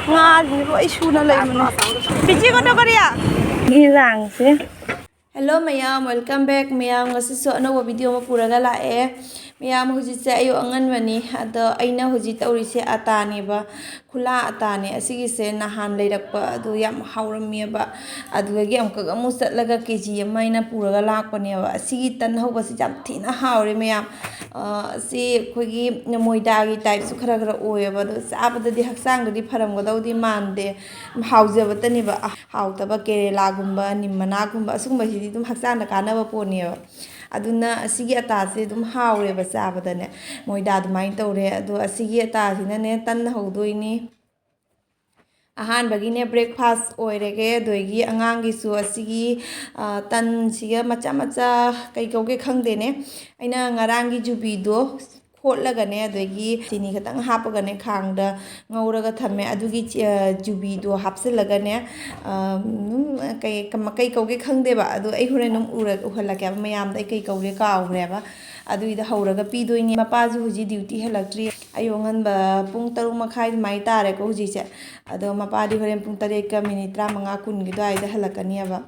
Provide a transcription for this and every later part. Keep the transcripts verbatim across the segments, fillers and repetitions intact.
ꯉꯥꯁꯤꯡꯁꯦ ꯂꯣꯏ ꯁꯨꯅ ꯂꯩꯕꯅꯦ꯫ ꯄꯤꯆꯤ ꯀꯣꯟꯅ ꯀꯣꯔꯤꯌꯥ꯫ ꯏꯟꯖꯥꯡꯁꯦ꯫ Hello ꯃꯌꯥꯝ, welcome back꯫ ꯃꯌꯥꯝ ꯉꯁꯤꯁꯨ ꯑꯅꯧꯕ video ꯑꯃ ꯄꯨꯔꯒ ꯂꯥꯛꯑꯦ꯫ ꯃꯌꯥꯝ ꯍꯧꯖꯤꯛꯁꯦ ꯑꯌꯨꯛ ꯑꯉꯟꯕꯅꯤ꯫ ꯑꯗꯣ ꯑꯩꯅ ꯍꯧꯖꯤꯛ ꯇꯧꯔꯤꯁꯦ ꯑꯇꯥꯅꯦꯕ, ꯈꯨꯂꯥ ꯑꯇꯥꯅꯦ꯫ ꯑꯁꯤꯒꯤꯁꯦ ꯅꯍꯥꯟ ꯂꯩꯔꯛꯄ ꯑꯗꯨ ꯌꯥꯝ ꯍꯥꯎꯔꯝꯃꯦꯕ꯫ ꯑꯗꯨꯗꯒꯤ ꯑꯃꯨꯛꯀ ꯑꯃꯨꯛ ꯆꯠꯂꯒ ꯀꯦ ꯖꯤ ꯑꯃ ꯑꯩꯅ ꯄꯨꯔꯒ ꯂꯥꯛꯄꯅꯦꯕ꯫ ꯑꯁꯤꯒꯤ ꯇꯟ ꯍꯧꯕꯁꯤ ꯌꯥꯝ ꯊꯤꯅ ꯍꯥꯎꯔꯦ ꯃꯌꯥꯝ꯫ ꯑ, ꯑꯁꯤ ꯑꯩꯈꯣꯏꯒꯤ ꯃꯣꯏꯗꯥꯒꯤ typeꯁꯨ ꯈꯔ ꯈꯔ ꯑꯣꯏꯌꯦꯕ꯫ ꯑꯗꯣ ꯆꯥꯕꯗꯗꯤ ꯍꯛꯆꯥꯡꯗꯗꯤ ꯐꯔꯝꯒꯗꯧꯗꯤ ꯃꯥꯟꯗꯦ꯫ ꯍꯥꯎꯖꯕꯇꯅꯦꯕ꯫ ꯍꯥꯎꯇꯕ ꯀꯦꯔꯦꯂꯥꯒꯨꯝꯕ, ꯅꯤꯝ ꯃꯅꯥꯒꯨꯝꯕ, ꯑꯁꯤꯒꯨꯝꯕꯁꯤꯗꯤ ꯑꯗꯨꯝ ꯍꯛꯆꯥꯡꯗ ꯀꯥꯟꯅꯕ ꯄꯣꯠꯅꯦꯕ꯫ ꯑꯗꯨꯅ ꯑꯁꯤꯒꯤ ꯑꯇꯥꯁꯦ ꯑꯗꯨꯝ ꯍꯥꯎꯔꯦꯕ ꯆꯥꯕꯗꯅꯦ꯫ ꯃꯣꯏꯗꯥ ꯑꯗꯨꯃꯥꯏꯅ ꯇꯧꯔꯦ꯫ ꯑꯗꯣ ꯑꯁꯤꯒꯤ ꯑꯇꯥꯁꯤꯅꯅꯦ ꯇꯟ ꯍꯧꯗꯣꯏꯅꯤ꯫ ꯑꯍꯥꯟꯕꯒꯤꯅꯦ breakfast ꯑꯣꯏꯔꯒꯦ꯫ ꯑꯗꯨꯗꯒꯤ ꯑꯉꯥꯡꯒꯤꯁꯨ ꯑꯁꯤꯒꯤ, ꯑ, ꯇꯟꯁꯤꯒ ꯃꯆꯥ ꯃꯆꯥ ꯀꯩ ꯀꯧꯒꯦ ꯈꯪꯗꯦꯅꯦ꯫ ꯑꯩꯅ ꯉꯔꯥꯡꯒꯤ ꯖꯨꯕꯤꯗꯣ ꯈꯣꯠꯂꯒꯅꯦ, ꯑꯗꯒꯤ ꯆꯤꯅꯤ ꯈꯛꯇꯪ ꯍꯥꯞꯄꯒꯅꯦ, ꯈꯥꯡꯗ ꯉꯧꯔꯒ ꯊꯝꯃꯦ꯫ ꯑꯗꯨꯒꯤ ꯆꯤ-, ꯑ, ꯖꯨꯕꯤꯗꯣ ꯍꯥꯞꯆꯤꯜꯂꯒꯅꯦ, ꯑ, ꯑꯗꯨꯝ ꯀꯩ, ꯀꯃ-, ꯀꯩ ꯀꯧꯒꯦ ꯈꯪꯗꯦꯕ꯫ ꯑꯗꯣ ꯑꯩ ꯍꯣꯔꯦꯟ ꯑꯗꯨꯝ ꯎꯔ-, ꯎꯍꯜꯂꯛꯀꯦꯕ ꯃꯌꯥꯝꯗ, ꯑꯩ ꯀꯩ ꯀꯧꯒꯦ ꯀꯥꯎꯈ꯭ꯔꯦꯕ꯫ ꯑꯗꯨꯒꯤꯗꯣ ꯍꯧꯔꯒ ꯄꯤꯗꯣꯏꯅꯤ꯫ ꯃꯄꯥꯁꯨ ꯍꯧꯖꯤꯛ duty ꯍꯜꯂꯛꯇ꯭ꯔꯤ꯫ ꯑꯌꯨꯛ ꯑꯉꯟꯕ ꯄꯨꯡ ꯇꯔꯨꯛ ꯃꯈꯥꯏ ꯑꯗꯨꯃꯥꯏꯅ ꯇꯥꯔꯦꯀꯣ ꯍꯧꯖꯤꯛꯁꯦ꯫ ꯑꯗꯣ ꯃꯄꯥꯗꯤ ꯍꯣꯔꯦꯟ ꯄꯨꯡ ꯇꯔꯦꯠꯀ minute ꯇꯔꯥꯃꯉꯥ, ꯀꯨꯟꯒꯤ ꯑꯗꯨꯋꯥꯏꯗ ꯍꯜꯂꯛꯀꯅꯤꯕ꯫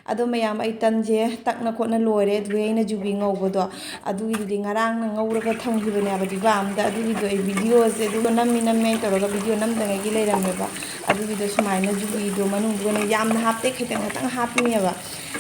ꯑꯗꯣ ꯃꯌꯥꯝ, ꯑꯩ ꯇꯟꯁꯦ ꯇꯛꯅ ꯈꯣꯠꯅ ꯂꯣꯏꯔꯦ꯫ ꯑꯗꯨꯒꯤ ꯑꯩꯅ ꯖꯨꯕꯤ ꯉꯧꯕꯗꯣ, ꯑꯗꯨꯒꯤꯗꯨꯗꯤ ꯉꯔꯥꯡꯅ ꯉꯧꯔꯒ ꯊꯝꯈꯤꯕꯅꯦꯕ ꯗꯤꯕꯥ ꯑꯝꯗ꯫ ꯑꯗꯨꯒꯤꯗꯣ ꯑꯩ videoꯁꯦ ꯑꯗꯨꯝ ꯅꯝꯃꯤ ꯅꯝꯃꯦ ꯇꯧꯔꯒ video ꯅꯝꯗꯉꯩꯒꯤ ꯂꯩꯔꯝꯃꯦꯕ꯫ ꯑꯗꯨꯒꯤꯗꯣ ꯁꯨꯃꯥꯏꯅ ꯖꯨꯕꯤꯗꯣ ꯃꯅꯨꯡꯗꯨꯒꯅꯦ ꯌꯥꯝꯅ ꯍꯥꯞꯇꯦ, ꯈꯤꯇꯪ ꯈꯤꯇꯪ ꯍꯥꯞꯄꯤꯅꯦꯕ꯫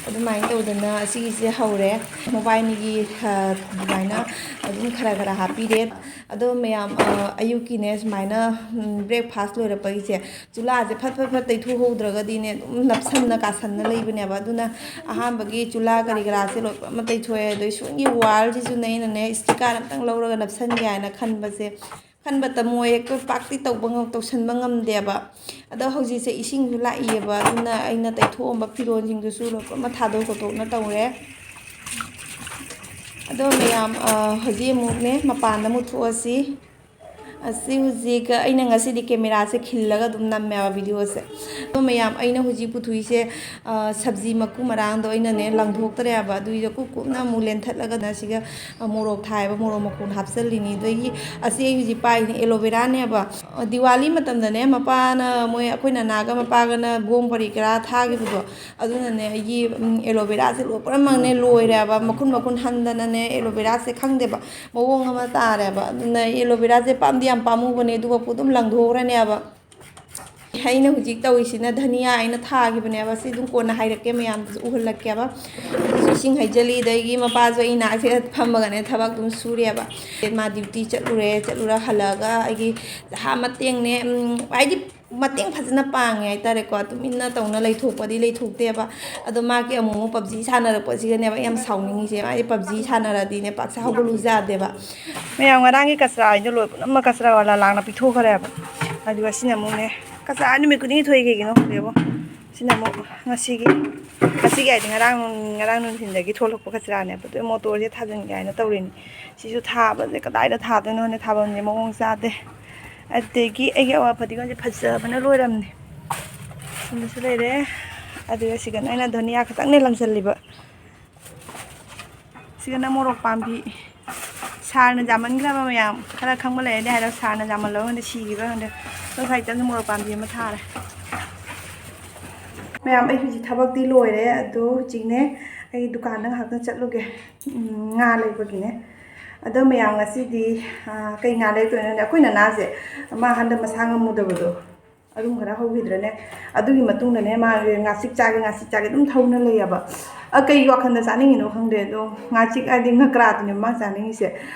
ꯑꯗꯨꯃꯥꯏꯅ ꯇꯧꯗꯅ ꯑꯁꯤꯒꯤꯁꯦ ꯍꯧꯔꯦ꯫ ꯃꯕꯥꯏꯅꯤꯒꯤ, ꯑ, ꯑꯗꯨꯃꯥꯏꯅ ꯑꯗꯨꯝ ꯈꯔ ꯈꯔ ꯍꯥꯞꯄꯤꯔꯦ꯫ ꯑꯗꯣ ꯃꯌꯥꯝ, ꯑ, ꯑꯌꯨꯛꯀꯤꯅꯦ ꯁꯨꯃꯥꯏꯅ, ꯎꯝ, breakfast ꯂꯣꯏꯔꯛꯄꯒꯤꯁꯦ ꯆꯨꯂꯥꯁꯦ ꯐꯠ ꯐꯠ ꯐꯠ ꯇꯩꯊꯣꯛꯍꯧꯗ꯭ꯔꯒꯗꯤꯅꯦ ꯑꯗꯨꯝ ꯅꯞꯁꯟꯅ ꯀꯥꯁꯟꯅ ꯂꯩꯕꯅꯦꯕ꯫ ꯑꯗꯨꯅ ꯑꯍꯥꯟꯕꯒꯤ ꯆꯨꯂꯥ ꯀꯔꯤ ꯀꯔꯥꯁꯦ ꯂꯣꯏ ꯄꯨꯝꯅꯃꯛ ꯇꯩꯊꯣꯛꯑꯦ꯫ ꯑꯗꯣ ꯁꯣꯝꯒꯤ wallꯁꯤꯁꯨꯅꯦ ꯑꯩꯅꯅꯦ sticker ꯑꯝꯇꯪ ꯂꯧꯔꯒ ꯅꯞꯁꯟꯒꯦ ꯍꯥꯏꯅ ꯈꯟꯕꯁꯦ ꯈꯟꯕ ꯇꯝꯃꯣꯏ, ꯍꯦꯛꯇ ꯄꯥꯛꯇꯤ ꯇꯧꯕ ꯉꯝ-, ꯇꯧꯁꯟꯕ ꯉꯝꯗꯦꯕ꯫ ꯑꯗꯣ ꯍꯧꯖꯤꯛꯁꯦ ꯏꯁꯤꯡꯁꯨ ꯂꯥꯛꯏꯌꯦꯕ, ꯑꯗꯨꯅ ꯑꯩꯅ ꯇꯩꯊꯣꯛꯑꯝꯕ ꯐꯤꯔꯣꯜꯁꯤꯡꯗꯨꯁꯨ ꯂꯣꯏꯅꯃꯛ ꯊꯥꯗꯣꯛ ꯈꯣꯠꯇꯣꯛꯅ ꯇꯧꯔꯦ꯫ ꯑꯗꯣ ꯃꯌꯥꯝ, ꯑ, ꯍꯧꯖꯤꯛ ꯑꯃꯨꯛꯅꯦ ꯃꯄꯥꯟꯗ ꯑꯃꯨꯛ ꯊꯣꯛꯑꯁꯤ꯫ ꯑꯁꯤ ꯍꯧꯖꯤꯛ ꯑꯩꯅ ꯉꯁꯤꯗꯤ ꯀꯦꯃꯦꯔꯥꯁꯦ ꯈꯤꯜꯂꯒ ꯑꯗꯨꯝ ꯅꯝꯃꯦꯕ ꯚꯤꯗꯤꯑꯣꯁꯦ꯫ ꯑꯗꯣ ꯃꯌꯥꯝ, ꯑꯩꯅ ꯍꯧꯖꯤꯛ ꯄꯨꯊꯣꯛꯏꯁꯦ, ꯑ, ꯁꯕꯖꯤ ꯃꯀꯨ ꯃꯔꯥꯡꯗꯣ ꯑꯩꯅꯅꯦ ꯂꯪꯊꯣꯛꯇ꯭ꯔꯦꯕ꯫ ꯑꯗꯨꯏꯗꯣ ꯀꯨꯞ ꯀꯨꯞꯅ ꯑꯃꯨꯛ ꯂꯦꯟꯊꯠꯂꯒꯅ ꯁꯤꯒ, ꯑ, ꯃꯣꯔꯣꯛ ꯊꯥꯏꯕ, ꯃꯣꯔꯣꯛ ꯃꯀꯨ ꯍꯥꯞꯆꯜꯂꯤꯅꯤ꯫ ꯑꯗꯒꯤ ꯑꯁꯤ ꯑꯩ ꯍꯧꯖꯤꯛ ꯄꯥꯏꯔꯤꯁꯤꯅ ꯑꯦꯂꯣꯕꯦꯔꯥꯅꯦꯕ꯫ ꯑ, ꯗꯤꯋꯥꯂꯤ ꯃꯇꯝꯗꯅꯦ ꯃꯄꯥꯅ, ꯃꯣꯏ ꯑꯩꯈꯣꯏ ꯅꯅꯥꯒ ꯃꯄꯥꯒꯅ ꯕꯣꯝ ꯄꯔꯤ ꯀꯔꯥ ꯊꯥꯈꯤꯕꯗꯣ, ꯑꯗꯨꯅꯅꯦ ꯑꯩꯒꯤ, ꯎꯝ, ꯑꯦꯂꯣꯕꯦꯔꯥꯁꯦ ꯂꯣꯏ ꯄꯨꯝꯅꯃꯛꯅꯦ ꯂꯣꯏꯔꯦꯕ꯫ ꯃꯈꯨꯟ ꯃꯈꯨꯟ ꯍꯟꯗꯅꯅꯦ ꯑꯦꯂꯣꯕꯦꯔꯥꯁꯦ ꯈꯪꯗꯦꯕ꯫ ꯃꯑꯣꯡ ꯑꯃ ꯇꯥꯔꯦꯕ꯫ ꯑꯗꯨꯅ ꯑꯦꯂꯣꯕꯦꯔꯥꯁꯦ ꯄꯥꯝꯗꯤ ꯌꯥꯝ ꯄꯥꯝꯃꯨꯕꯅꯦ, ꯑꯗꯨꯒ ꯑꯗꯨꯝ ꯂꯪꯊꯣꯛꯈ꯭ꯔꯅꯦꯕ꯫ ꯑꯩꯅ ꯍꯧꯖꯤꯛ ꯇꯧꯔꯤꯁꯤꯅ ꯙꯅꯤꯌꯥ ꯑꯩꯅ ꯊꯥꯈꯤꯕꯅꯦꯕ꯫ ꯁꯤ ꯑꯗꯨꯝ ꯀꯣꯟꯅ ꯍꯥꯏꯔꯛꯀꯦ ꯃꯌꯥꯝꯗꯁꯨ ꯎꯍꯜꯂꯛꯀꯦꯕ꯫ ꯑꯗꯨꯁꯨ ꯏꯁꯤꯡ ꯍꯩꯖꯤꯜꯂꯤ, ꯑꯗꯒꯤ ꯃꯄꯥꯁꯨ ꯑꯩ ꯅꯥꯛꯁꯤꯗ ꯐꯝꯃꯒꯅꯦ ꯊꯕꯛ ꯑꯗꯨꯝ ꯁꯨꯔꯦꯕ꯫ ꯃꯥ ꯗ꯭ꯌꯨꯇꯤ ꯆꯠꯂꯨꯔꯦ, ꯆꯠꯂꯨꯔ ꯍꯜꯂꯛꯑꯒ ꯑꯩꯒꯤ ꯍꯥ ꯃꯇꯦꯡꯅꯦ, ꯎꯝ, ꯍꯥꯏꯗꯤ ꯃꯇꯦꯡ ꯐꯖꯅ ꯄꯥꯡꯉꯦ ꯍꯥꯏꯇꯥꯔꯦꯀꯣ꯫ ꯇꯨꯃꯤꯟꯅ ꯇꯧꯅ ꯂꯩꯊꯣꯛꯄꯗꯤ ꯂꯩꯊꯣꯛꯇꯦꯕ꯫ ꯑꯗꯣ ꯃꯥꯒꯤ ꯑꯃꯨꯛ ꯑꯃꯨꯛ ꯄꯞꯖꯤ ꯁꯥꯟꯅꯔꯛꯄꯁꯤꯒꯅꯦꯕ ꯑꯩ ꯌꯥꯝ ꯁꯥꯎꯅꯤꯡꯉꯤꯁꯦ꯫ ꯃꯥꯗꯤ ꯄꯞꯖꯤ ꯁꯥꯟꯅꯔꯗꯤꯅꯦ ꯄꯥꯛꯁꯦ ꯍꯧꯒꯠꯂꯨ ꯌꯥꯗꯦꯕ꯫ ꯃꯌꯥꯝ ꯉꯔꯥꯡꯒꯤ ꯀꯆꯔꯥ ꯍꯥꯏꯗꯣ ꯂꯣꯏ ꯄꯨꯝꯅꯃꯛ ꯀꯆꯔꯥ ꯋꯥꯂꯥ ꯂꯥꯡꯅ ꯄꯤꯊꯣꯛꯈ꯭ꯔꯦꯕ꯫ ꯑꯗꯨꯒ ꯁꯤꯅ ꯑꯃꯨꯛꯅꯦ, ꯀꯆꯔꯥ ꯅꯨꯃꯤꯠ ꯈꯨꯗꯤꯡꯒꯤ ꯊꯣꯛꯏ ꯀꯩꯒꯤꯅꯣ ꯈꯪꯗꯦꯕꯣ꯫ ꯁꯤꯅ ꯑꯃꯨꯛ ꯉꯁꯤꯒꯤ, ꯉꯁꯤꯒꯤ ꯍꯥꯏꯗꯤ ꯉꯔꯥꯡ, ꯉꯔꯥꯡ ꯅꯨꯡꯊꯤꯟꯗꯒꯤ ꯊꯣꯛꯂꯛꯄ ꯀꯆꯔꯥꯅꯦꯕ꯫ ꯑꯗꯨ ꯃꯣꯇꯣꯔꯁꯦ ꯊꯥꯖꯤꯟꯒꯦ ꯍꯥꯏꯅ ꯇꯧꯔꯤꯅꯤ꯫ ꯁꯤꯁꯨ ꯊꯥꯕꯁꯦ ꯀꯗꯥꯏꯗ ꯊꯥꯗꯣꯏꯅꯣꯅꯦ, ꯊꯥꯐꯝꯁꯦ ꯃꯑꯣꯡ ꯆꯥꯗꯦ꯫ ꯑꯗꯒꯤ ꯑꯩꯒꯤ ꯑꯋꯥ ꯐꯗꯤꯒꯣꯝꯁꯦ ꯐꯖꯕꯅ ꯂꯣꯏꯔꯝꯅꯦ꯫ ꯁꯤꯗꯁꯨ ꯂꯩꯔꯦ꯫ ꯑꯗꯨꯒ ꯁꯤꯒꯅ ꯑꯩꯅ ꯙꯅꯤꯌꯥ ꯈꯛꯇꯪꯅꯦ ꯂꯪꯁꯤꯜꯂꯤꯕ꯫ ꯁꯤꯒꯅ ꯃꯣꯔꯣꯛ ꯄꯥꯝꯕꯤ꯫ ꯁꯥꯔꯅ ꯌꯥꯝꯃꯟꯈ꯭ꯔꯕ ꯃꯌꯥꯝ꯫ ꯈꯔ ꯈꯪꯕ ꯂꯩꯔꯗꯤ ꯍꯥꯏꯔꯣ, ꯁꯥꯔꯅ ꯌꯥꯝꯃꯜꯂꯕ ꯈꯪꯗꯦ, ꯁꯤꯈꯤꯕ꯭ꯔꯥ ꯈꯪꯗꯦ꯫ ꯑꯩꯈꯣꯏ ꯁ꯭ꯋꯥꯏꯗꯁꯨ ꯃꯣꯔꯣꯛ ꯄꯥꯝꯕꯤ ꯑꯃ ꯊꯥꯔꯦ꯫ ꯃꯌꯥꯝ, ꯑꯩ ꯍꯧꯖꯤꯛ ꯊꯕꯛꯇꯤ ꯂꯣꯏꯔꯦ꯫ ꯑꯗꯣ ꯍꯧꯖꯤꯛꯅꯦ ꯑꯩ ꯗꯨꯀꯥꯟꯗ ꯉꯥꯏꯍꯥꯛꯇꯪ ꯆꯠꯂꯨꯒꯦ꯫ ꯎꯝ, ꯉꯥ ꯂꯩꯕꯒꯤꯅꯦ꯫ ꯑꯗꯣ ꯃꯌꯥꯝ, ꯉꯁꯤꯗꯤ, ꯑꯥ, ꯀꯩ ꯉꯥ ꯂꯩꯔꯛꯇꯣꯏꯅꯣ ꯈꯪꯗꯦ꯫ ꯑꯩꯈꯣꯏ ꯅꯅꯥꯁꯦ, ꯃꯥ ꯍꯟꯗꯛ ꯃꯁꯥ ꯉꯝꯃꯨꯗꯕꯗꯣ, ꯑꯗꯨꯝ ꯈꯔ ꯍꯧꯈꯤꯗ꯭ꯔꯅꯦ꯫ ꯑꯗꯨꯒꯤ ꯃꯇꯨꯡꯗꯅꯦ ꯃꯥꯁꯦ ꯉꯥꯆꯤꯛ ꯆꯥꯒꯦ, ꯉꯥꯆꯤꯛ ꯆꯥꯒꯦ ꯑꯗꯨꯝ ꯊꯧꯅ ꯂꯩꯌꯦꯕ꯫ ꯑ, ꯀꯩ ꯋꯥꯈꯜꯗ ꯆꯥꯅꯤꯡꯉꯤꯅꯣ ꯈꯪꯗꯦ꯫ ꯑꯗꯣ ꯉꯥꯆꯤꯛ ꯍꯥꯏꯗꯤ ꯉꯀ꯭ꯔꯥꯗꯨꯅꯦ ꯃꯥ ꯆꯥꯅꯤꯡꯉꯤꯁꯦ꯫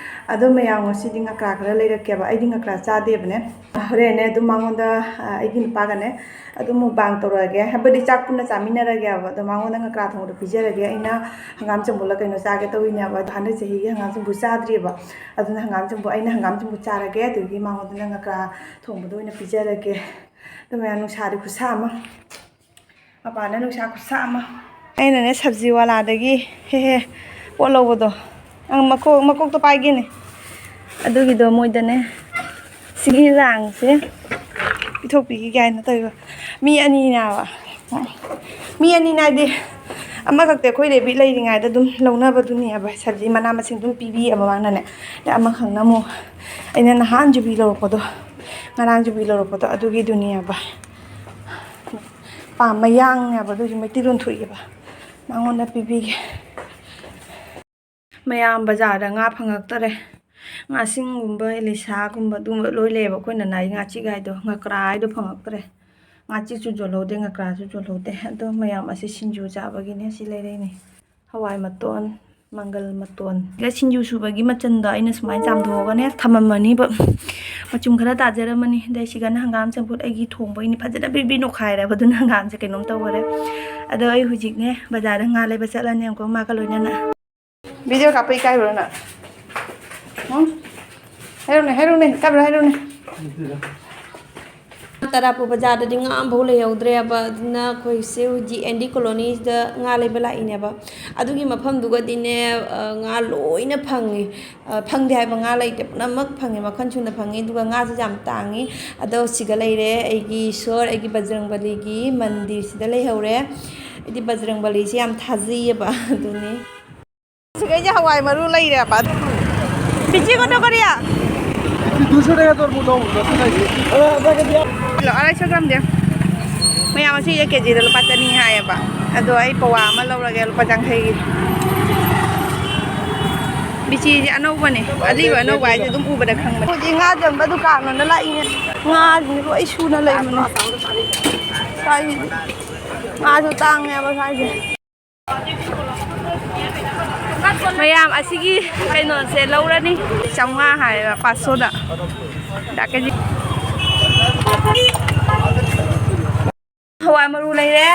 ꯑꯗꯣ ꯃꯌꯥꯝ, ꯉꯁꯤꯗꯤ ꯉꯀ꯭ꯔꯥ ꯈꯔ ꯂꯩꯔꯛꯀꯦꯕ꯫ ꯑꯩꯗꯤ ꯉꯀ꯭ꯔꯥ ꯆꯥꯗꯦꯕꯅꯦ꯫ ꯍꯣꯔꯦꯟꯅꯦ ꯑꯗꯨꯝ ꯃꯉꯣꯟꯗ, ꯑ, ꯑꯩꯒꯤ ꯅꯨꯄꯥꯒꯅꯦ ꯑꯗꯨꯝ ꯃꯨꯛꯕꯥꯡ ꯇꯧꯔꯛꯑꯒꯦ꯫ ꯍꯥꯏꯕꯗꯤ ꯆꯥꯛ ꯄꯨꯟꯅ ꯆꯥꯃꯤꯟꯅꯔꯒꯦꯕ꯫ ꯑꯗꯣ ꯃꯉꯣꯟꯗ ꯉꯀ꯭ꯔꯥ ꯊꯣꯡꯕꯗꯣ ꯄꯤꯖꯔꯒꯦ꯫ ꯑꯩꯅ ꯍꯪꯒꯥꯝ ꯆꯝꯐꯨꯠꯂ ꯀꯩꯅꯣ ꯆꯥꯒꯦ ꯇꯧꯔꯤꯅꯦꯕ꯫ ꯑꯗꯣ ꯍꯟꯗꯛ ꯆꯍꯤꯒꯤ ꯍꯪꯒꯥꯝ ꯆꯝꯐꯨꯠ ꯆꯥꯗ꯭ꯔꯤꯕ꯫ ꯑꯗꯨꯅ ꯍꯪꯒꯥꯝ ꯆꯝꯐꯨꯠ, ꯑꯩꯅ ꯍꯪꯒꯥꯝ ꯆꯝꯐꯨꯠ ꯆꯥꯔꯒꯦ꯫ ꯑꯗꯨꯒꯤ ꯃꯉꯣꯟꯗꯅ ꯉꯀ꯭ꯔꯥ ꯊꯣꯡꯕꯗꯣ ꯑꯣꯏꯅ ꯄꯤꯖꯔꯒꯦ꯫ ꯑꯗꯨ ꯃꯌꯥꯝ, ꯅꯨꯡꯁꯥꯗꯤ ꯈꯨꯠꯁꯥ ꯑꯃ꯫ ꯃꯄꯥꯟꯗ ꯅꯨꯡꯁꯥ ꯈꯨꯠꯁꯥ ꯑꯃ꯫ ꯑꯩꯅꯅꯦ ꯁꯕꯖꯤ ꯋꯥꯂꯥꯗꯒꯤ ꯍꯦ ꯍꯦ ꯄꯣꯠ ꯂꯧꯕꯗꯣ, ꯑꯪ, ꯃꯀꯣꯛ, ꯃꯀꯣꯛꯇꯣ ꯄꯥꯏꯒꯦꯅꯦ꯫ ꯑꯗꯨꯒꯤꯗꯣ ꯃꯣꯏꯗꯅꯦ ꯁꯤꯒꯤ ꯂꯥꯡꯁꯦ ꯄꯤꯊꯣꯛꯄꯤꯈꯤꯒꯦ ꯍꯥꯏꯅ ꯇꯧꯕ꯫ ꯃꯤ ꯑꯅꯤꯅꯦꯕ꯫ ꯃꯤ ꯑꯅꯤꯅꯦ ꯍꯥꯏꯗꯤ, ꯑꯃꯈꯛꯇꯤ ꯑꯩꯈꯣꯏ ꯔꯦꯕꯤꯠ ꯂꯩꯔꯤꯉꯩꯗ ꯑꯗꯨꯝ ꯂꯧꯅꯕꯗꯨꯅꯦꯕ, ꯁꯕꯖꯤ ꯃꯅꯥ ꯃꯁꯤꯡ ꯑꯗꯨꯝ ꯄꯤꯕꯤꯌꯦꯕ ꯃꯥꯅꯅꯦ꯫ ꯑꯗꯩ ꯑꯃꯈꯛꯅ ꯑꯃꯨꯛ ꯑꯩꯅ ꯅꯍꯥꯟ ꯖꯨꯕꯤ ꯂꯧꯔꯛꯄꯗꯣ, ꯉꯔꯥꯡ ꯖꯨꯕꯤ ꯂꯧꯔꯛꯄꯗꯣ, ꯑꯗꯨꯒꯤꯗꯨꯅꯦꯕ꯫ ꯄꯥꯝꯕ ꯌꯥꯡꯅꯦꯕ, ꯑꯗꯨꯒꯤ ꯃꯩꯇꯩꯂꯣꯟ ꯊꯣꯛꯑꯦꯕ꯫ ꯃꯉꯣꯟꯗ ꯄꯤꯕꯤꯒꯦ꯫ ꯃꯌꯥꯝ ꯕꯖꯥꯔꯗ ꯉꯥ ꯐꯪꯉꯛꯇꯔꯦ꯫ ꯉꯥꯁꯤꯡꯒꯨꯝꯕ, ꯏꯂꯤꯁꯥꯒꯨꯝꯕ ꯑꯗꯨꯒꯨꯝꯕ ꯂꯣꯏ ꯂꯩꯌꯦꯕ꯫ ꯑꯩꯈꯣꯏꯅ ꯅꯥꯏ ꯉꯥꯆꯤꯛ ꯍꯥꯏꯗꯣ, ꯉꯀ꯭ꯔꯥ ꯍꯥꯏꯗꯣ ꯐꯪꯉꯛꯇ꯭ꯔꯦ꯫ ꯉꯥꯆꯤꯛꯁꯨ ꯌꯣꯜꯍꯧꯗꯦ, ꯉꯀ꯭ꯔꯥꯁꯨ ꯌꯣꯜꯍꯧꯗꯦ꯫ ꯑꯗꯣ ꯃꯌꯥꯝ ꯑꯁꯤ ꯁꯤꯡꯖꯨ ꯆꯥꯕꯒꯤꯅꯦ ꯁꯤ ꯂꯩꯔꯛꯏꯅꯦ꯫ ꯍꯋꯥꯏ ꯃꯇꯣꯟ, ꯃꯪꯒꯜ ꯃꯇꯣꯟ꯫ ꯁꯤꯗ ꯁꯤꯡꯖꯨ ꯁꯨꯕꯒꯤ ꯃꯆꯟꯗꯣ ꯑꯩꯅ ꯁꯨꯃꯥꯏꯅ ꯆꯥꯝꯊꯣꯛꯑꯒꯅꯦ ꯊꯝꯃꯝꯃꯅꯤꯕ꯫ ꯃꯆꯨꯝ ꯈꯔ ꯇꯥꯖꯔꯝꯃꯅꯤ꯫ ꯑꯗꯩ ꯁꯤꯒꯅ ꯍꯪꯒꯥꯝ ꯆꯝꯐꯨꯠ ꯑꯩꯒꯤ ꯊꯣꯡꯕꯒꯤꯅꯤ꯫ ꯐꯖꯅ ꯕ꯭ꯔꯤ ꯕ꯭ꯔꯤ ꯅꯣꯛꯈꯥꯏꯔꯦꯕ, ꯑꯗꯨꯅ ꯍꯪꯒꯥꯝꯁꯦ ꯀꯩꯅꯣꯝ ꯇꯧꯈꯔꯦ꯫ ꯑꯗꯣ ꯑꯩ ꯍꯧꯖꯤꯛꯅꯦ ꯕꯖꯥꯔꯗ ꯉꯥ ꯂꯩꯕ ꯆꯠꯂꯅꯤ ꯑꯃꯨꯛꯀ ꯃꯥꯒ ꯂꯣꯏꯅꯅ꯫ ꯚꯤꯗꯤꯑꯣ ꯀꯥꯞꯄ ꯏꯀꯥꯏꯕ꯭ꯔꯣ ꯅꯪ? ꯎꯝ? ꯍꯥꯏꯔꯛꯎꯅꯦ, ꯍꯥꯏꯔꯛꯎꯅꯦ, ꯏꯀꯥꯏꯕ꯭ꯔꯣ? ꯍꯥꯏꯔꯛꯎꯅꯦ꯫ ꯇꯔꯥꯄꯨ ꯕꯖꯥꯔꯗꯗꯤ ꯉꯥ ꯑꯃꯐꯥꯎ ꯂꯩꯍꯧꯗ꯭ꯔꯦꯕ꯫ ꯑꯗꯨꯅ ꯑꯩꯈꯣꯏꯁꯦ ꯍꯧꯖꯤꯛ ꯑꯦꯟ ꯗꯤ ꯀꯣꯂꯣꯅꯤꯁꯤꯗ ꯉꯥ ꯂꯩꯕ ꯂꯥꯛꯏꯅꯦꯕ꯫ ꯑꯗꯨꯒꯤ ꯃꯐꯝꯗꯨꯒꯗꯤꯅꯦ, ꯑ, ꯉꯥ ꯂꯣꯏꯅ ꯐꯪꯉꯤ꯫ ꯑ, ꯐꯪꯗꯦ ꯍꯥꯏꯕ ꯉꯥ ꯂꯩꯇꯦ, ꯄꯨꯝꯅꯃꯛ ꯐꯪꯉꯤ, ꯃꯈꯜ ꯁꯨꯅ ꯐꯪꯉꯤ꯫ ꯑꯗꯨꯒ ꯉꯥꯁꯦ ꯌꯥꯝ ꯇꯥꯡꯉꯤ꯫ ꯑꯗꯣ ꯁꯤꯗ ꯂꯩꯔꯦ, ꯑꯩꯒꯤ ꯏꯁꯣꯔ, ꯑꯩꯒꯤ ꯕꯖꯔꯪꯕꯂꯤꯒꯤ ꯃꯟꯗꯤꯔꯁꯤꯗ ꯂꯩꯍꯧꯔꯦ꯫ ꯑꯩꯗꯤ ꯕꯖꯔꯪꯕꯂꯤꯁꯦ ꯌꯥꯝ ꯊꯥꯖꯩꯌꯦꯕ, ꯑꯗꯨꯅꯤ꯫ ꯁꯤꯈꯩꯁꯦ ꯍꯋꯥꯏ ꯃꯔꯨ ꯂꯩꯔꯦꯕ꯫ ꯄꯤꯆꯤ ꯀꯣꯟꯅ ꯀꯣꯔꯤꯌꯥ? দুশো টাকা তোর মোটা অঙ্ক, ঠিক আছে? ꯀꯤꯂꯣ ꯑꯔꯥꯏꯁꯣ ꯒ꯭ꯔꯥꯝꯗꯤ꯫ ꯃꯌꯥꯝ ꯑꯁꯤꯁꯦ ꯀꯦꯖꯤꯗ ꯂꯨꯄꯥ ꯆꯅꯤ ꯍꯥꯏꯌꯦꯕ꯫ ꯑꯗꯣ ꯑꯩ ꯄꯋꯥ ꯑꯃ ꯂꯧꯔꯒꯦ ꯂꯨꯄꯥ ꯌꯥꯡꯈꯩꯒꯤ꯫ ꯕꯤꯆꯤꯁꯦ ꯑꯅꯧꯕꯅꯦ꯫ ꯑꯔꯤꯕ ꯑꯅꯧꯕ ꯍꯥꯏꯁꯦ ꯑꯗꯨꯝ ꯎꯕꯗ ꯈꯪꯕꯅꯦ꯫ ꯍꯧꯖꯤꯛ ꯉꯥ ꯌꯣꯟꯕ ꯗꯨꯀꯥꯟ ꯑꯃꯗ ꯂꯥꯛꯏꯅꯦ꯫ ꯉꯥꯁꯤꯡꯁꯦ ꯂꯣꯏ ꯁꯨꯅ ꯂꯩꯕꯅꯦ꯫ ꯁ꯭ꯋꯥꯏꯁꯤꯗꯤ ꯉꯥꯁꯨ ꯇꯥꯡꯉꯦꯕ ꯁ꯭ꯋꯥꯏꯁꯦ꯫ ꯃꯌꯥꯝ ꯑꯁꯤꯒꯤ ꯀꯩꯅꯣꯁꯦ ꯂꯧꯔꯅꯤ꯫ ꯆꯥꯝꯃꯉꯥ ꯍꯥꯏꯌꯦꯕ, ꯄꯥꯁꯣꯗ꯫ ꯗꯥ ꯀꯦꯖꯤ꯫ ꯍꯋꯥꯏ ꯃꯔꯨ ꯂꯩꯔꯦ꯫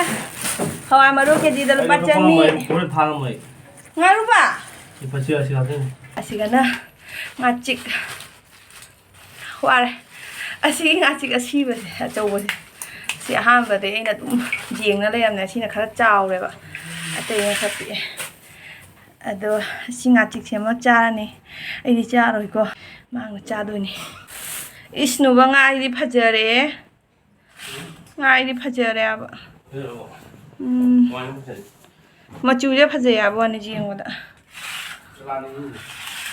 ꯍꯋꯥꯏ ꯃꯔꯨ ꯀꯦꯖꯤꯗ ꯂꯨꯄꯥ ꯆꯅꯤ꯫ ꯍꯣꯔꯦꯟ ꯊꯥꯡꯉꯝꯃꯣꯏ꯫ ꯉꯥꯔꯨꯕ? ꯁꯤ ꯐꯁꯤ ꯑꯁꯤ ꯍꯥꯞꯆꯤꯟ꯫ ꯑꯁꯤꯒꯅ ꯉꯥꯆꯤꯛ꯫ ꯋꯥꯔꯦ꯫ ꯑꯁꯤꯒꯤ ꯉꯥꯆꯤꯛ ꯑꯁꯤꯕꯁꯦ, ꯑꯆꯧꯕꯁꯦ, ꯁꯤ ꯑꯍꯥꯟꯕꯗꯩ ꯑꯩꯅ ꯑꯗꯨꯝ ꯌꯦꯡꯅ ꯂꯩꯔꯝꯅꯦ꯫ ꯑꯁꯤꯅ ꯈꯔ ꯆꯥꯎꯔꯦꯕ, ꯑꯇꯩꯅ ꯈꯔ ꯄꯤꯛꯑꯦ꯫ ꯑꯗꯣ ꯁꯤ ꯉꯥꯆꯤꯛꯁꯦ ꯑꯃ ꯆꯥꯔꯅꯤ꯫ ꯑꯩꯗꯤ ꯆꯥꯔꯣꯏꯀꯣ, ꯃꯥꯡꯅ ꯆꯥꯗꯣꯏꯅꯤ꯫ ꯏꯁ, ꯅꯨꯕ, ꯉꯥ ꯑꯩꯗꯤ ꯐꯖꯔꯦ꯫ ꯉꯥ ꯑꯩꯗꯤ ꯐꯖꯔꯦꯕ꯫ ꯎꯝ꯫ ꯃꯆꯨꯁꯦ ꯐꯖꯩ ꯍꯥꯏꯕ ꯋꯥꯅꯤ ꯌꯦꯡꯕꯗ꯫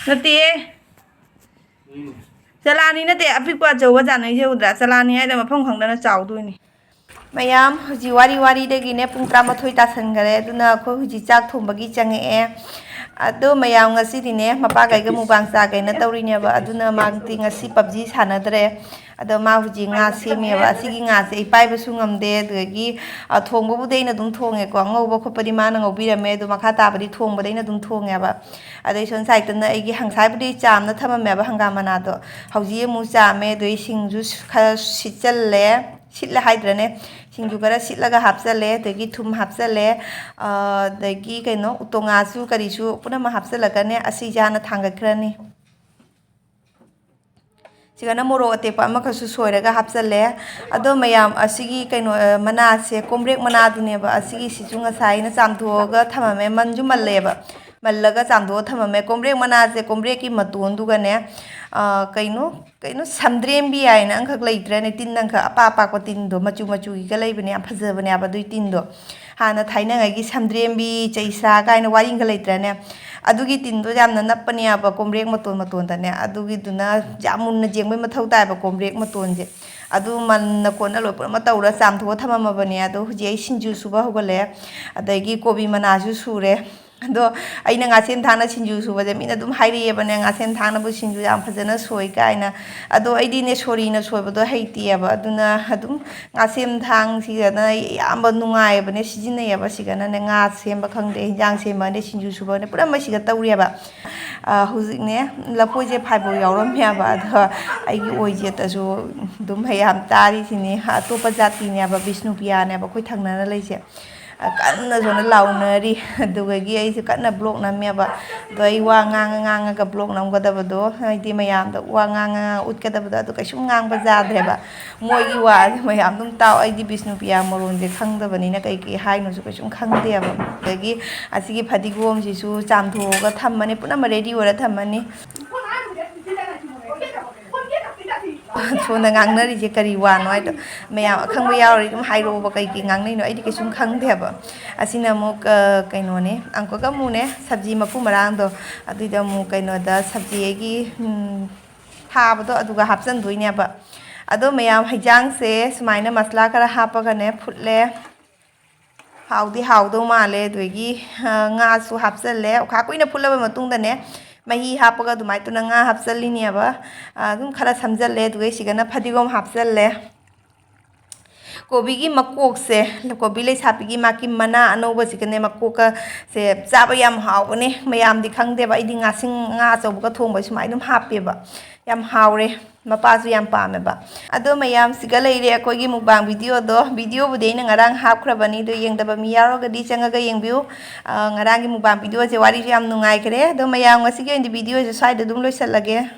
ꯅꯠꯇꯦꯌꯦ꯫ ꯆꯂꯥꯅꯤ ꯅꯠꯇꯦ, ꯑꯄꯤꯛꯄ ꯑꯆꯧꯕ ꯆꯥꯅꯩꯁꯦ ꯎꯗ꯭ꯔꯥ? ꯆꯂꯥꯅꯤ ꯍꯥꯏꯗ ꯃꯐꯝ ꯈꯪꯗꯅ ꯆꯥꯎꯗꯣꯏꯅꯤ꯫ ꯃꯌꯥꯝ, ꯍꯧꯖꯤꯛ ꯋꯥꯔꯤ ꯋꯥꯔꯤꯗꯒꯤꯅꯦ ꯄꯨꯡ ꯇꯔꯥꯃꯥꯊꯣꯏ ꯇꯥꯁꯟꯈꯔꯦ, ꯑꯗꯨꯅ ꯑꯩꯈꯣꯏ ꯍꯧꯖꯤꯛ ꯆꯥꯛ ꯊꯣꯡꯕꯒꯤ ꯆꯪꯉꯛꯑꯦ꯫ ꯑꯗꯣ ꯃꯌꯥꯝ ꯉꯁꯤꯗꯤꯅꯦ ꯃꯄꯥꯒꯩꯒ ꯃꯨꯛꯕꯥꯡ ꯆꯥꯒꯦꯅ ꯇꯧꯔꯤꯅꯦꯕ, ꯑꯗꯨꯅ ꯃꯥꯗꯤ ꯉꯁꯤ ꯄꯞꯖꯤ ꯁꯥꯟꯅꯗ꯭ꯔꯦ꯫ ꯑꯗꯣ ꯃꯥ ꯍꯧꯖꯤꯛ ꯉꯥ ꯁꯦꯝꯃꯦꯕ꯫ ꯑꯁꯤꯒꯤ ꯉꯥꯁꯦ ꯑꯩ ꯄꯥꯏꯕꯁꯨ ꯉꯝꯗꯦ, ꯑꯗꯨꯗꯒꯤ, ꯑ, ꯊꯣꯡꯕꯕꯨꯗꯤ ꯑꯩꯅ ꯑꯗꯨꯝ ꯊꯣꯡꯉꯦꯀꯣ, ꯉꯧꯕ ꯈꯣꯠꯄꯗꯤ ꯃꯥꯅ ꯉꯧꯕꯤꯔꯝꯃꯦ, ꯑꯗꯣ ꯃꯈꯥ ꯇꯥꯕꯗꯤ ꯊꯣꯡꯕꯗꯤ ꯑꯩꯅ ꯑꯗꯨꯝ ꯊꯣꯡꯉꯦꯕ꯫ ꯑꯗꯩ ꯁꯣꯝ ꯁꯥꯏꯠꯇꯅ ꯑꯩꯒꯤ ꯍꯪꯁꯥꯏꯕꯨꯗꯤ ꯆꯥꯝꯅ ꯊꯝꯃꯝꯃꯦꯕ ꯍꯪꯒꯥꯝ ꯃꯅꯥꯗꯣ, ꯍꯧꯖꯤꯛ ꯑꯃꯨꯛ ꯆꯥꯝꯃꯦ, ꯑꯗꯩ ꯁꯤꯡꯁꯨ ꯈꯔ ꯁꯤꯠꯆꯜꯂꯦ, ꯁꯤꯠꯂꯦ ꯍꯥꯏꯗ꯭ꯔꯅꯦ, ꯁꯤꯡꯖꯨ ꯈꯔ ꯁꯤꯠꯂꯒ ꯍꯥꯞꯆꯜꯂꯦ, ꯑꯗꯒꯤ ꯊꯨꯝ ꯍꯥꯞꯆꯜꯂꯦ, ꯑꯗꯒꯤ ꯀꯩꯅꯣ, ꯎꯇꯣꯡꯉꯥꯁꯨ ꯀꯔꯤꯁꯨ ꯄꯨꯝꯅꯃꯛ ꯍꯥꯞꯆꯜꯂꯒꯅꯦ, ꯑꯁꯤꯁꯦ ꯍꯥꯟꯅ ꯊꯥꯡꯒꯠꯈ꯭ꯔꯅꯤ꯫ ꯁꯤꯒꯅ ꯃꯣꯔꯣꯛ ꯑꯇꯦꯛꯄ ꯑꯃꯈꯛꯁꯨ ꯁꯣꯏꯔꯒ ꯍꯥꯞꯆꯜꯂꯦ꯫ ꯑꯗꯣ ꯃꯌꯥꯝ, ꯑꯁꯤꯒꯤ ꯀꯩꯅꯣ, ꯑ, ꯃꯅꯥꯁꯦ, ꯀꯣꯝꯕ꯭ꯔꯦꯛ ꯃꯅꯥꯗꯨꯅꯦꯕ, ꯑꯁꯤꯒꯤꯁꯤꯁꯨ ꯉꯁꯥꯏ ꯑꯩꯅ ꯆꯥꯝꯊꯣꯛꯑꯒ ꯊꯝꯃꯝꯃꯦ, ꯃꯟꯁꯨ ꯃꯜꯂꯦꯕ꯫ ꯃꯜꯂꯒ ꯆꯥꯝꯊꯣꯛꯑ ꯊꯝꯃꯝꯃꯦ꯫ ꯀꯣꯝꯕ꯭ꯔꯦꯛ ꯃꯅꯥꯁꯦ, ꯀꯣꯝꯕ꯭ꯔꯦꯛꯀꯤ ꯃꯇꯣꯟꯗꯨꯒꯅꯦ, ꯑ, ꯀꯩꯅꯣ, ꯀꯩꯅꯣ, ꯁꯝꯗ꯭ꯔꯦꯝꯕꯤ ꯍꯥꯏꯅ ꯑꯃꯈꯛ ꯂꯩꯇ꯭ꯔꯅꯦ? ꯇꯤꯟ ꯑꯃꯈꯛ ꯑꯄꯥꯛ ꯑꯄꯥꯛꯄ ꯇꯤꯟꯗꯣ, ꯃꯆꯨ ꯃꯆꯨꯒꯤꯒ ꯂꯩꯕꯅꯦ, ꯌꯥꯝ ꯐꯖꯕꯅꯦꯕ ꯑꯗꯨꯏ ꯇꯤꯟꯗꯣ꯫ ꯍꯥꯟꯅ ꯊꯥꯏꯅꯉꯩꯒꯤ ꯁꯝꯗ꯭ꯔꯦꯝꯕꯤ, ꯆꯩꯁꯥ ꯀꯥꯏꯅ ꯋꯥꯔꯤ ꯑꯃꯒ ꯂꯩꯇ꯭ꯔꯅꯦ? ꯑꯗꯨꯒꯤ ꯇꯤꯟꯗꯣ ꯌꯥꯝꯅ ꯅꯞꯄꯅꯦꯕ ꯀꯣꯝꯕ꯭ꯔꯦꯛ ꯃꯇꯣꯟ ꯃꯇꯣꯟꯗꯅꯦ꯫ ꯑꯗꯨꯒꯤꯗꯨꯅ ꯌꯥꯝ ꯃꯨꯟꯅ ꯌꯦꯡꯕꯩ ꯃꯊꯧ ꯇꯥꯏꯕ ꯀꯣꯝꯕ꯭ꯔꯦꯛ ꯃꯇꯣꯟꯁꯦ꯫ ꯑꯗꯨ ꯃꯟꯅ ꯀꯣꯟꯅ ꯂꯣꯏ ꯄꯨꯝꯅꯃꯛ ꯇꯧꯔ ꯆꯥꯝꯊꯣꯛꯑ ꯊꯝꯃꯝꯃꯕꯅꯦ꯫ ꯑꯗꯣ ꯍꯧꯖꯤꯛ ꯑꯩ ꯁꯤꯡꯖꯨ ꯁꯨꯕ ꯍꯧꯒꯠꯂꯛꯑꯦ꯫ ꯑꯗꯒꯤ ꯀꯣꯕꯤ ꯃꯅꯥꯁꯨ ꯁꯨꯔꯦ꯫ ꯑꯗꯣ ꯑꯩꯅ ꯉꯥꯁꯦꯟ ꯊꯥꯡꯅ ꯁꯤꯡꯖꯨ ꯁꯨꯕꯁꯦ ꯃꯤꯅ ꯑꯗꯨꯝ ꯍꯥꯏꯔꯛꯑꯦꯕꯅꯦ, "ꯉꯥꯁꯦꯟ ꯊꯥꯡꯅꯕꯨ ꯁꯤꯡꯖꯨ ꯌꯥꯝ ꯐꯖꯅ ꯁꯣꯏ" ꯀꯥꯏꯅ꯫ ꯑꯗꯣ ꯑꯩꯗꯤꯅꯦ ꯁꯣꯔꯤꯅ ꯁꯣꯏꯕꯗꯣ ꯍꯩꯇꯦꯕ꯫ ꯑꯗꯨꯅ ꯑꯗꯨꯝ ꯉꯥꯁꯦꯟ ꯊꯥꯡꯁꯤꯗꯅ ꯑꯩ ꯑꯌꯥꯝꯕ ꯅꯨꯡꯉꯥꯏꯕꯅꯦ, ꯁꯤꯖꯤꯟꯅꯩꯌꯦꯕ꯫ ꯁꯤꯒꯅꯅꯦ ꯉꯥ ꯁꯦꯝꯕ ꯈꯪꯗꯦ, ꯍꯤꯟꯖꯥꯡ ꯁꯦꯝꯕ ꯈꯪꯗꯦ, ꯁꯤꯡꯖꯨ ꯁꯨꯕ ꯈꯪꯗꯦ, ꯄꯨꯝꯅꯃꯛ ꯁꯤꯒ ꯇꯧꯔꯦꯕ꯫ ꯑ, ꯍꯧꯖꯤꯛꯅꯦ ꯂꯐꯣꯏꯁꯦ ꯐꯥꯏꯕꯣꯛ ꯌꯥꯎꯔꯝꯃꯦꯕ꯫ ꯑꯗꯣ ꯑꯩꯒꯤ ꯑꯣꯏꯖꯦꯠꯇꯁꯨ ꯑꯗꯨꯝ ꯃꯌꯥꯝ ꯆꯥꯔꯤꯁꯤꯅꯤ꯫ ꯑꯇꯣꯞꯄ ꯖꯥꯇꯤꯅꯦꯕ, ꯕꯤꯁꯅꯨꯄ꯭ꯔꯤꯌꯥꯅꯦꯕ ꯑꯩꯈꯣꯏ ꯊꯪꯅꯅ ꯂꯩꯁꯦ꯫ ꯑ, ꯀꯟꯅ ꯁꯣꯝꯗ ꯂꯥꯎꯅꯔꯤ꯫ ꯑꯗꯨꯗꯒꯤ ꯑꯩꯁꯦ ꯀꯟꯅ vlog ꯅꯝꯃꯦꯕ꯫ ꯑꯗꯣ ꯑꯩ ꯋꯥ ꯉꯥꯡꯉ ꯉꯥꯡꯉꯒ vlog ꯅꯝꯒꯗꯕꯗꯣ, ꯍꯥꯏꯗꯤ ꯃꯌꯥꯝꯗ ꯋꯥ ꯉꯥꯡꯉ ꯉꯥꯡꯉ ꯎꯠꯀꯗꯕꯗꯣ, ꯑꯗꯨ ꯀꯩꯁꯨꯝ ꯉꯥꯡꯕ ꯌꯥꯗ꯭ꯔꯦꯕ꯫ ꯃꯣꯏꯒꯤ ꯋꯥꯁꯦ ꯃꯌꯥꯝ ꯑꯗꯨꯝ ꯇꯥꯎ꯫ ꯑꯩꯗꯤ ꯕꯤꯁꯅꯨꯄ꯭ꯔꯤꯌꯥ ꯃꯔꯣꯟꯁꯦ ꯈꯪꯗꯕꯅꯤꯅ ꯀꯩ ꯀꯩ ꯍꯥꯏꯅꯣꯁꯨ ꯀꯩꯁꯨꯝ ꯈꯪꯗꯦꯕ꯫ ꯑꯗꯒꯤ ꯑꯁꯤꯒꯤ ꯐꯗꯤꯒꯣꯝꯁꯤꯁꯨ ꯆꯥꯝꯊꯣꯛꯑꯒ ꯊꯝꯃꯅꯤ, ꯄꯨꯝꯅꯃꯛ ready ꯑꯣꯏꯔ ꯊꯝꯃꯅꯤ꯫ ꯁꯣꯝꯗ ꯉꯥꯡꯅꯔꯤꯁꯦ ꯀꯔꯤ ꯋꯥꯅꯣ ꯍꯥꯏꯗꯣ ꯃꯌꯥꯝ ꯑꯈꯪꯕ ꯌꯥꯎꯔꯗꯤ ꯑꯗꯨꯝ ꯍꯥꯏꯔꯛꯑꯣꯕ, ꯀꯩ ꯀꯩ ꯉꯥꯡꯅꯩꯅꯣ, ꯑꯩꯗꯤ ꯀꯩꯁꯨꯝ ꯈꯪꯗꯦꯕ꯫ ꯑꯁꯤꯅ ꯑꯃꯨꯛ, ꯑ, ꯀꯩꯅꯣꯅꯦ, ꯑꯪꯀꯒ ꯑꯃꯨꯅꯦ, ꯁꯕꯖꯤ ꯃꯀꯨ ꯃꯔꯥꯡꯗꯣ, ꯑꯗꯨꯏꯗ ꯑꯃꯨꯛ ꯀꯩꯅꯣꯗ ꯁꯕꯖꯤ ꯑꯩꯒꯤ, ꯎꯝ, ꯊꯥꯕꯗꯣ ꯑꯗꯨꯒ ꯍꯥꯞꯆꯤꯟꯗꯣꯏꯅꯦꯕ꯫ ꯑꯗꯣ ꯃꯌꯥꯝ, ꯍꯩꯖꯥꯡꯁꯦ ꯁꯨꯃꯥꯏꯅ ꯃꯁꯂꯥ ꯈꯔ ꯍꯥꯞꯄꯒꯅꯦ ꯐꯨꯠꯂꯦ꯫ ꯍꯥꯎꯗꯤ ꯍꯥꯎꯗꯧ ꯃꯥꯜꯂꯦ꯫ ꯑꯗꯨꯗꯒꯤ, ꯑ, ꯉꯥꯁꯨ ꯍꯥꯞꯆꯜꯂꯦ꯫ ꯑꯣꯈꯥ ꯀꯨꯏꯅ ꯐꯨꯠꯂꯕ ꯃꯇꯨꯡꯗꯅꯦ, ꯃꯍꯤ ꯍꯥꯞꯄꯒ ꯑꯗꯨꯃꯥꯏꯅ ꯇꯧꯅ ꯉꯥ ꯍꯥꯞꯆꯜꯂꯤꯅꯦꯕ꯫ ꯑ, ꯑꯗꯨꯝ ꯈꯔ ꯁꯝꯖꯜꯂꯦ꯫ ꯑꯗꯨꯒ ꯁꯤꯒꯅ ꯐꯗꯤꯒꯣꯝ ꯍꯥꯞꯆꯜꯂꯦ꯫ ꯀꯣꯕꯤꯒꯤ ꯃꯀꯣꯛꯁꯦ, ꯀꯣꯕꯤ ꯂꯩꯁꯥꯕꯤꯒꯤ ꯃꯥꯒꯤ ꯃꯅꯥ ꯑꯅꯧꯕꯁꯤꯒꯅꯦ, ꯃꯀꯣꯛꯀꯁꯦ ꯆꯥꯕ ꯌꯥꯝ ꯍꯥꯎꯕꯅꯦ꯫ ꯃꯌꯥꯝꯗꯤ ꯈꯪꯗꯦꯕ, ꯑꯩꯗꯤ ꯉꯥꯁꯤꯡ, ꯉꯥ ꯑꯆꯧꯕꯒ ꯊꯣꯡꯕ ꯁꯨꯃꯥꯏꯅ ꯑꯗꯨꯝ ꯍꯥꯞꯄꯦꯕ꯫ ꯌꯥꯝ ꯍꯥꯎꯔꯦ꯫ ꯃꯄꯥꯁꯨ ꯌꯥꯝ ꯄꯥꯝꯃꯦꯕ꯫ ꯑꯗꯣ ꯃꯌꯥꯝꯁꯤꯒ ꯂꯩꯔꯦ ꯑꯩꯈꯣꯏꯒꯤ mukbang videoꯗꯣ꯫ Videoꯕꯨꯗꯤ ꯑꯩꯅ ꯉꯔꯥꯡ ꯍꯥꯞꯈ꯭ꯔꯕꯅꯤ, ꯑꯗꯣ ꯌꯦꯡꯗꯕ ꯃꯤ ꯌꯥꯎꯔꯒꯗꯤ ꯆꯪꯉꯒ ꯌꯦꯡꯕꯤꯌꯨ꯫ ꯑ, ꯉꯔꯥꯡꯒꯤ mukbang videoꯁꯦ ꯋꯥꯔꯤꯁꯨ ꯌꯥꯝ ꯅꯨꯡꯉꯥꯏꯈ꯭ꯔꯦ꯫ ꯑꯗꯣ ꯃꯌꯥꯝ, ꯉꯁꯤꯒꯤ ꯑꯣꯏꯅꯗꯤ videoꯁꯦ ꯁ꯭ꯋꯥꯏꯗ ꯑꯗꯨꯝ ꯂꯣꯏꯁꯤꯜꯂꯒꯦ꯫